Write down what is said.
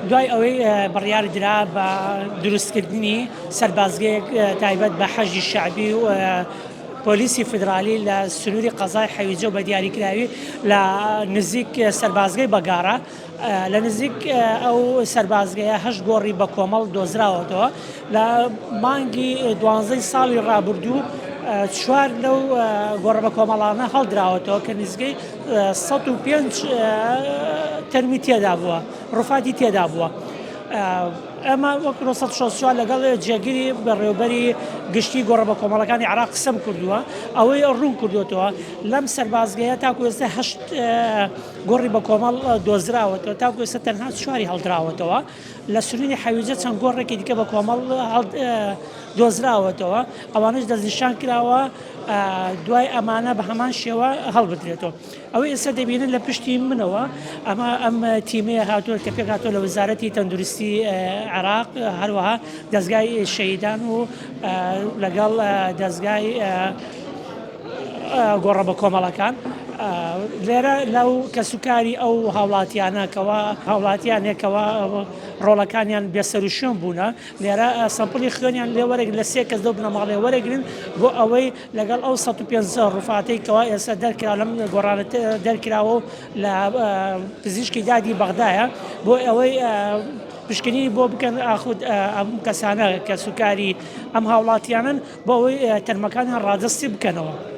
دوای ئەوەی بڕیار درا بە دروستکردنی سەربازگەیەک تایبەت بە حەشدی شەعبی و پۆلیسی فیدرالی لە سنووری قەزای حەویجە و بە دیاریکراوی لە نزیک سەربازگەی بەگاڕە لە نزیک ئەو سەربازگەیە هەشت گۆڕی بە کۆمەڵ دۆزراوەتەوە لە مانگی دوانزەی ساڵی ڕابردوو چوار لەو گۆڕە بە کۆمەڵانە هەڵدراوەتەوە کە نزیکەی 105 تەرمی تێدا بووە ڕوفاتی تێدا بووە. ئێمە وەک 964 لەگەڵ جێگری بەڕێوبەری گشتی گۆڕە بە کۆمەڵەکانی عراق قسەم کردووە ئەوەی ڕوون کردوێتەوە لەم سەربازگەیە تاکو ئێستا هەشت گۆڕی بە کۆمەڵ دۆزراوەتەوە تاکو ئێستا تەنها چواری هەڵدراوەتەوە لە سنووری حەویجە چەند گۆڕێکی دیکە بە کۆمەڵ دۆزراوەتەوە ئەوانش دەستنیشان کراوە دوای ئەمانە بە هەمان شێوە هەڵبدرێتەوە ئەوەی ئێستا دەبینن لە پشتی منەوە ئەمە ئەم تیمەیە هاتووە کە پێکهاتووە لە وەزارەتی تەندروستی عێراق هەروەها دەزگای شەهیدان و لەگەڵ دەزگای گۆڕە بە کۆمەڵەکان لێرە لەو کەسوکاری ئەو هاوڵاتیانە کەوا هاوڵاتیانێکەوە ڕۆڵەکانیان بێسەروشوێن بوونە لێرە سەمپڵی خوێنیان لێ وەرەگرن لە سێ کەس لەو بنەماڵەیە وەرەگرن بۆ ئەوەی لەگەڵ ئەو 105 ڕوفاتەی کەوا ئێستا دەرکرا لەم گۆڕانە دەرکراوە و لە پزیشکی دادی بەغدایە بۆ ئەوەی پشکنینی بۆ بکەن ئاخود ئەم کەسانە کە سوکاری ئەم هاوڵاتیانن بۆ ئەوەی تەرمەکانیان ڕادستی بکەنەوە.